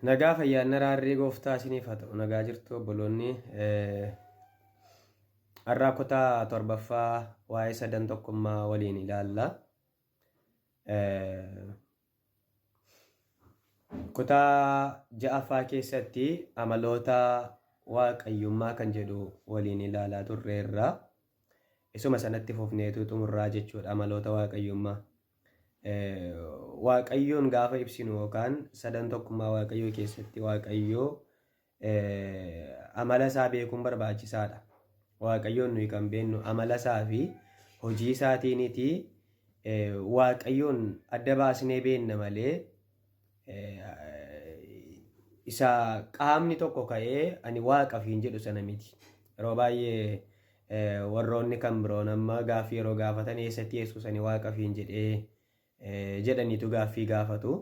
Nagaa fayyaan araarrii gooftaa isiniif haa ta'u. Nagaa jirtu obboloonni. Har'aa kutaa torbaffaa waa'ee sadan tokkummaa waliin ilaalla. Kutaa ja'affaa keessatti amaloota waaqayyummaa kan jedhu waliin ilaalaa turreerra. Isuma sanatti fufneetu xumurraa jechuudha amaloota waaqayyummaa. Waaqayyoon gaafa ibsinu yookaan sadan tokkummaa waaqayyoo keessatti waaqayyoo amala isaa beekuun barbaachisaadha. Waaqayyoon nuyi kan beeknu amala isaa fi hojii isaatiiniti waaqayyoon adda baasnee beenna malee isa qaamni tokko ka'ee ani waaqa ofiin jedhu sana miti. Yeroo baay'ee warroonni kan biroon amma gaaffii yeroo gaafatan eessatti Yesuus ani waaqa ofiin jedhee jedhaniitu gaaffii gaafatu.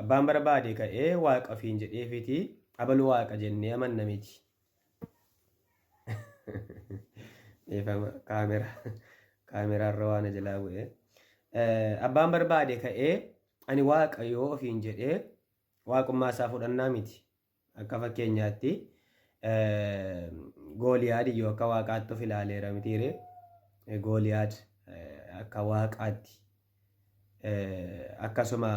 Abbaan barbaade ka'ee waaqa ofiin jedheefiti abalu waaqa jennee amanna miti. Dhiifama kaamera kaameraarra waan jalaa bu'e. Abbaan barbaade ka'ee ani waaqa yoo ofiin jedhee waaqummaa isaa fudhannaa miti. Akka fakkeenyaatti Gooliyaad iyyuu akka waaqaatti of ilaaleera mitiire. Gooliyaad akka waaqaatti akkasuma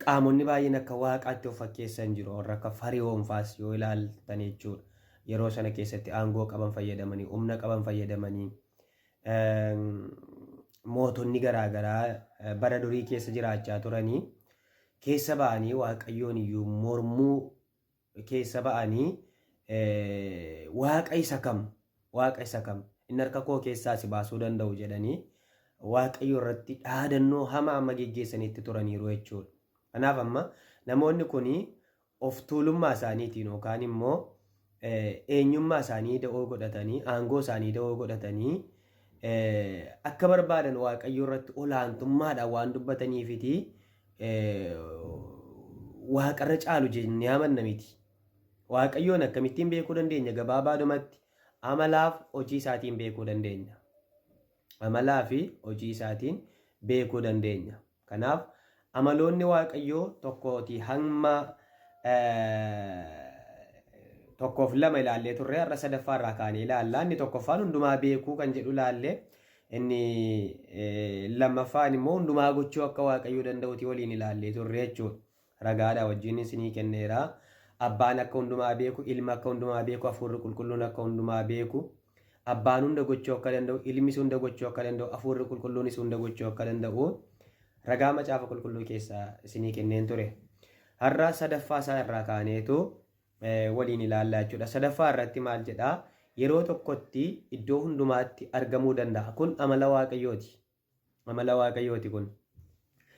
qaamonni baay'een akka waaqaatti of fakkeessan jiru. Warra akka Fariyoon faas yoo ilaaltan jechuudha. Yeroo sana keessatti aangoo qaban fayyadamanii, humna qaban fayyadamanii mootonni garaagaraa bara durii keessa jiraachaa turanii keessa ba'anii waaqayyoon iyyuu mormuu keessa ba'anii waaqa isa kam waaqa isa kam inni harka koo keessaa si baasuu danda'u jedhanii waaqayyo irratti dhaadannoo hamaa amma geggeessanitti turaniiru jechuudha. Kanaaf amma namoonni kun of tuulummaa isaaniitiin yookaan immoo eenyummaa isaanii da'oo godhatanii aangoo isaanii da'oo godhatanii akka barbaadan waaqayyo irratti olaantummaadhaan waan dubbataniifiti waaqarra caalu jennee amanna miti. Waaqayyoon akkamittiin beekuu dandeenya? Gabaabaadhumatti amalaaf hojii isaatiin beekuu dandeenya. Amalaa fi hojii isaatiin beekuu dandeenya. Kanaaf amaloonni Waaqayyoo tokkootii hamma tokkoof lama ilaallee turre har'a sadaffaa irraa kaanee ilaalla. Inni tokkoffaan hundumaa beekuu kan jedhu ilaalle. Inni lammaffaan immoo hundumaa gochuu akka Waaqayyoo danda'uti waliin ilaallee turre jechuudha. Ragaadha wajjin isinii kenneera. Abbaan akka hundumaa beeku, ilma akka hundumaa beeku, hafuurri qulqulluun akka hundumaa beeku. Abbaan hunda gochuu akka danda'u, ilmis hunda gochuu akka danda'u, hafuurri qulqulluunis hunda gochuu akka danda'u ragaa macaafa qulqulluu keessaa isinii kenneen ture. Har'a sadaffaa isaa irraa kaaneetu waliin ilaallaa jechuudha. Sadaffaa irratti maal jedhaa? Yeroo tokkotti iddoo hundumaatti argamuu danda'a. Kun amala Waaqayyooti. Amala Waaqayyooti kun.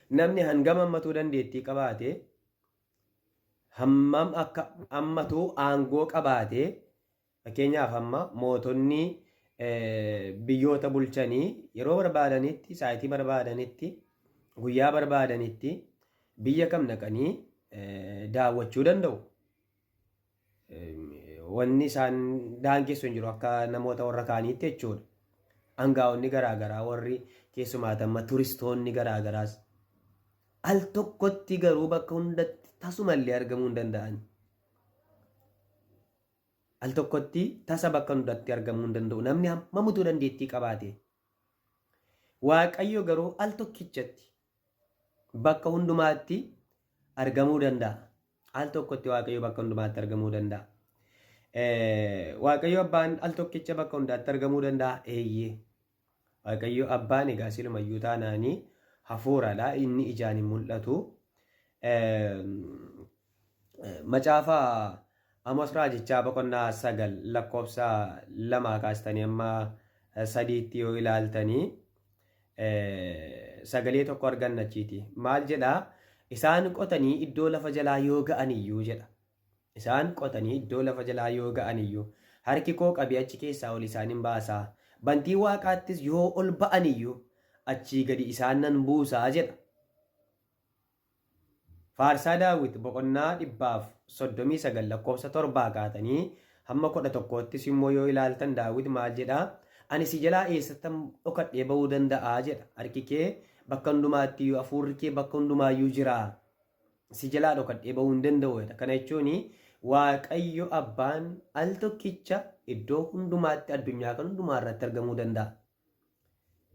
Namni hangam hammatuu dandeettii qabaate, hammam akka hammatuu aangoo qabaate, fakkeenyaaf amma mootonni biyyoota bulchanii yeroo barbaadanitti, saayitii barbaadanitti, guyyaa barbaadanitti biyya kam dhaqanii daawwachuu danda'u. Wanni isaan daangessu hin jiru akka namoota warra kaaniitti jechuudha. Angaa'onni garaagaraa warri keessumaa amma turistoonni garaagaraas al tokkotti garuu bakka hundatti tasumallee argamuu hin danda'an. Al tokkotti tasa bakka hundatti argamuu hin danda'u. Namni hammamutu dandeettii qabaate. Waaqayyo garuu al tokkichatti bakka hundumaatti argamuu danda'a. Al tokkotti Waaqayyo bakka hundumaatti argamuu danda'a. Waaqayyo abbaan al tokkicha bakka hundaatti argamuu danda'a? Eeyyee. Waaqayyo abbaan egaa silumayyuu taanaanii hafuuradha. Inni ijaan hin mul'atu. Macaafa Amos Raajichaa boqonnaa 9 lakkoofsa 2 kaastanii amma sadiitti yoo ilaaltanii sagalee tokko arganna achiiti. Maal jedhaa? Isaan qotanii iddoo lafa jalaa yoo ga'an iyyuu jedha. Isaan qotanii iddoo lafa jalaa yoo ga'an iyyuu harki koo qabee achi keessaa ol isaan hin baasaa. Bantii waaqaattis yoo ol ba'an iyyuu achii gadi isaan nan buusaa jedha. Faarsaa Daawit boqonnaa 139 lakkoofsa 7 kaatanii hamma 11ttis immoo yoo ilaaltan Daawit maal jedha? Ani si jalaa eessattan dhokadhee ba'uu danda'a jedha. Harki kee bakka hundumaatti iyyuu, hafuurri kee bakka hundumaayyuu jira. Si jalaa dhokadhee ba'uu hin danda'u jedha. Kana jechuun Waaqayyo Abbaan al tokkicha iddoo hundumaatti addunyaa kan hundumaa irratti argamuu danda'a.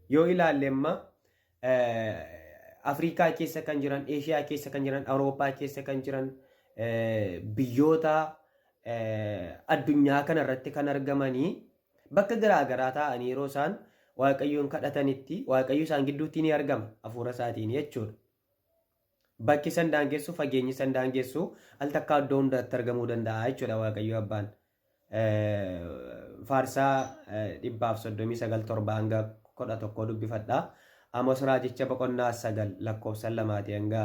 Yoo ilaalle amma Afrikaa keessa kan jiran, Eeshiyaa keessa kan jiran, Awurooppaa keessa kan jiran biyyoota addunyaa kana irratti kan argamanii bakka garaa garaa taa'anii yeroo isaan Waaqayyoon kadhatanitti Waaqayyo isaan gidduutti ni argama hafuura isaatiin jechuudha. Bakki isan daangessu, fageenyi isan daangessu al takkaa iddoo hundaatti argamuu danda'a jechuudha Waaqayyo Abbaan. Faarsaa 139 7 hanga 11 dubbifadha. Amos raajicha boqonnaa 9 lakkoofsa 2 hanga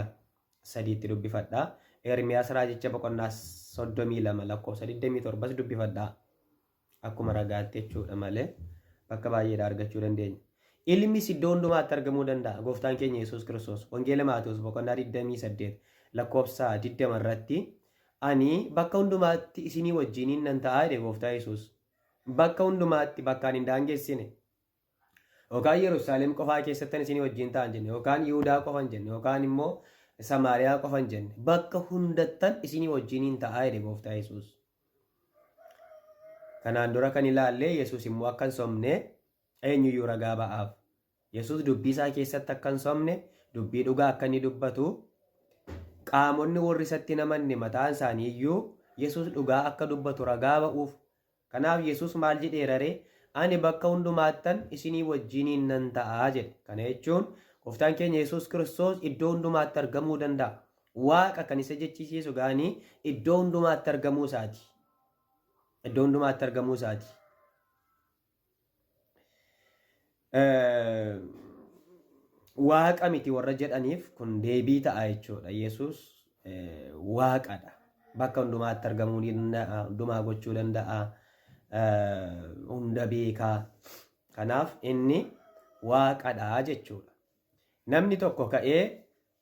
3tti dubbifadha. Ermiyaas raajicha boqonnaa 32 lakkoofsa 27 dubbifadha. Akkuma ragaatti jechuudha malee bakka baay'eedha argachuu dandeenya. Ilmis iddoo hundumaatti argamuu danda'a. Gooftaan keenya Yesuus Kiristoos Wangeela Maatewos boqonnaa 28 lakkoofsa 20 irratti ani bakka hundumaatti isinii wajjiniin nan ta'a jedhe Gooftaa Yesuus. Bakka hundumaatti bakkaan hin daangessine. Yookaan Yerusaalem qofaa keessattan isinii wajjin ta'a hin jenne, yookaan Yihudaa qofa hin jenne, yookaan immoo Samaariyaa qofa hin jenne. Bakka hundattan isinii wajjiniin ta'a jedhe Gooftaa Yesuus. Kanaan dura kan ilaalle Yesuus immoo akka hin sobne eenyuyyuu ragaa ba'aaf. Yesuus dubbii isaa keessatti akka hin sobne, dubbii dhugaa akka inni dubbatu, qaamonni warri isatti hin amanne mataan isaanii iyyuu Yesuus dhugaa akka dubbatu ragaa ba'uuf. Kanaaf Yesuus maal jedheera ree? Ani bakka hundumaattan isinii wajjiniin nan ta'a jedhe. Kana jechuun Gooftaan keenya Yesuus Kiristoos iddoo hundumaatti argamuu danda'a. Waaqa kan isa jechisiisu gaanii iddoo hundumaatti argamuu isaati. Iddoo hundumaatti argamuu isaati. Waaqa miti warra jedhaniif kun deebii ta'a jechuudha. Yesuus waaqadha. Bakka hundumaatti argamuu ni danda'a, hundumaa gochuu danda'a, hunda beekaa. Kanaaf inni waaqadha jechuudha. Namni tokko ka'ee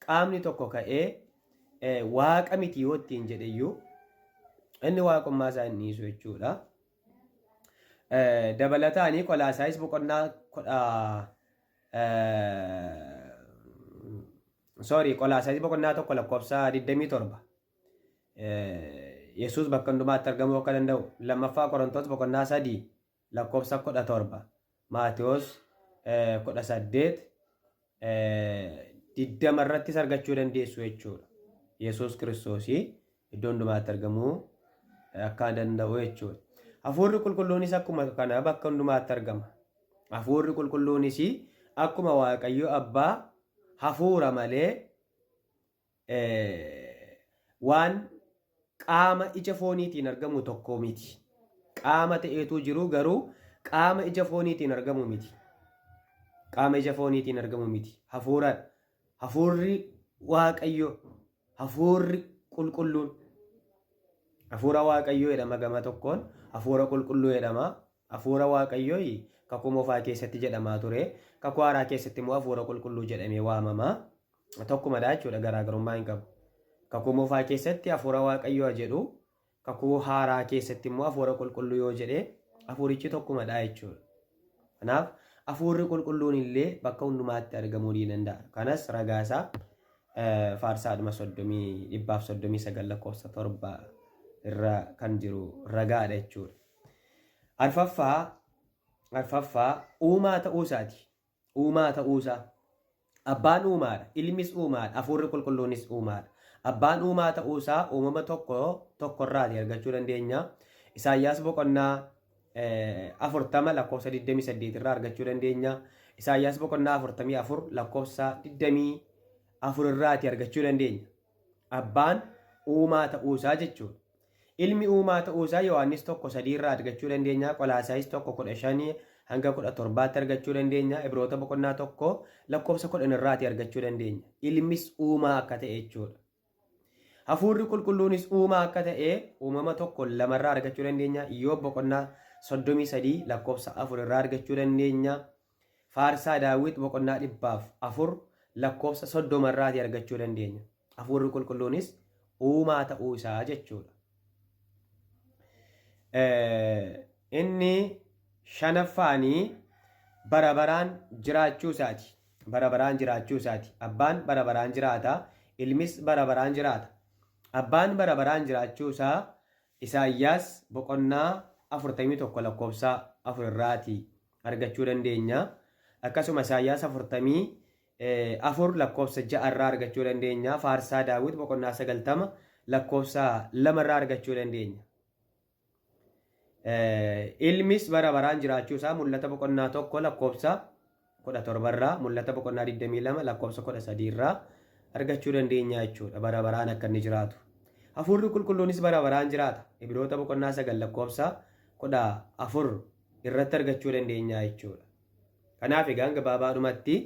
qaamni tokko ka'ee waaqa miti yoo ittiin jedhe iyyuu inni waaqummaa isaa hin dhiisu jechuudha. Dabalataanii Qolaasaayis boqonnaa kudha sorry Qolaasaayis boqonnaa 1 lakkoofsa 27 Yesuus bakka hundumaatti argamuu akka danda'u lammaffaa Qorontoos boqonnaa 3 lakkoofsa 17 Maatewos 18 20 irrattis argachuu dandeessu jechuudha. Yesuus Kiristoosii iddoo hundumaatti argamuu akka danda'u jechuudha. Hafuurri qulqulluunis akkuma kana bakka hundumaatti argama. Hafuurri qulqulluunis akkuma Waaqayyo Abbaa hafuura malee waan qaama ija fooniitiin argamu tokko miti. Qaama ta'eetuu jiru garuu qaama ija fooniitiin argamu miti. Qaama ija fooniitiin argamu miti. Hafuuradha. Hafuurri Waaqayyo, hafuurri qulqulluun hafuura Waaqayyoo jedhama gama tokkoon, hafuura qulqulluu jedhama. Hafuura Waaqayyoo kakuu moofaa keessatti jedhamaa ture. Kakuu haaraa keessatti immoo hafuura qulqulluu jedhamee waamama. Tokkumadha jechuudha garaagarummaa hin qabu. Kakuu moofaa keessatti hafuura Waaqayyoo jedhu, kakuu haaraa keessatti immoo hafuura qulqulluu yoo jedhe hafuurichi tokkumadha jechuudha. Kanaaf hafuurri qulqulluun illee bakka hundumaatti argamuu ni danda'a. Kanas ragaasaa faarsaadhuma 139 lakkoofsa 7 irra kan jiru ragaadha jechuudha. Arfaffaa arfaffaa uumaa ta'uu isaati. Uumaa ta'uu isaa. Abbaan uumaadha, ilmis uumaadha, hafuurri qulqulluunis uumaadha. Abbaan uumaa ta'uu isaa uumama tokko tokkorraati argachuu dandeenya. Isaayyaas boqonnaa 40 lakkoofsa 28 irraa argachuu dandeenya. Isaayyaas boqonnaa 44 lakkoofsa 24 irraati argachuu dandeenya. Abbaan uumaa ta'uu isaa jechuudha. Ilmi uumaa ta'uu isaa Yohaannis 1 3 irraa argachuu dandeenya. Qolaasaayis 1 15 hanga 17tti argachuu dandeenya. Ibroota boqonnaa 1 lakkoofsa 10 irraati argachuu dandeenya. Ilmis uumaa akka ta'e jechuudha. Hafuurri qulqulluunis uumaa akka ta'e uumama 1 2 irraa argachuu dandeenya. Iyyoob boqonnaa 33 lakkoofsa 4 irraa argachuu dandeenya. Faarsaa Daawit boqonnaa 104 lakkoofsa 30 irraati argachuu dandeenya. Hafuurri qulqulluunis uumaa ta'uu isaa jechuudha. Inni shanaffaanii bara baraan jiraachuu isaati. Bara baraan jiraachuu isaati. Abbaan bara baraan jiraata. Ilmis bara baraan jiraata. Abbaan bara baraan jiraachuu isaa Isaayyaas boqonnaa 41 lakkoofsa 4 irraati argachuu dandeenya. Akkasuma Isaayyaas 44 lakkoofsa 6 irraa argachuu dandeenya. Faarsaa Daawit boqonnaa 90 lakkoofsa 2 irraa argachuu dandeenya. Ilmis bara baraan jiraachuu isaa Mul'ata boqonnaa 1 lakkoofsa 17 irraa, Mul'ata boqonnaa 22 lakkoofsa 13 irraa argachuu dandeenya jechuudha. Bara baraan akka inni jiraatu. Hafuurri qulqulluunis bara baraan jiraata. Ibiroota boqonnaa 9 lakkoofsa 14 irratti argachuu dandeenya jechuudha. Kanaaf egaa gabaabaadhumatti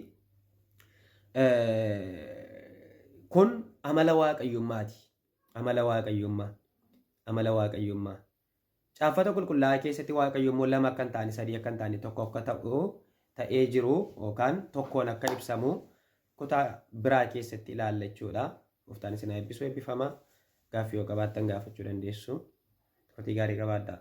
kun amala waaqayyummaati. Amala Waaqayyummaa. Amala Waaqayyummaa. Caaffata qulqullaa'aa keessatti Waaqayyo immoo lama akka hin taane, sadii akka hin taane, tokko akka ta'u ta'ee jiru yookaan tokkoon akka ibsamu kutaa biraa keessatti ilaalla jechuudha. Gooftaan isin haa eebbisu eebbifamaa. Gaaffii yoo qabaattan gaafachuu dandeessu. Turtii gaarii qabaadhaa.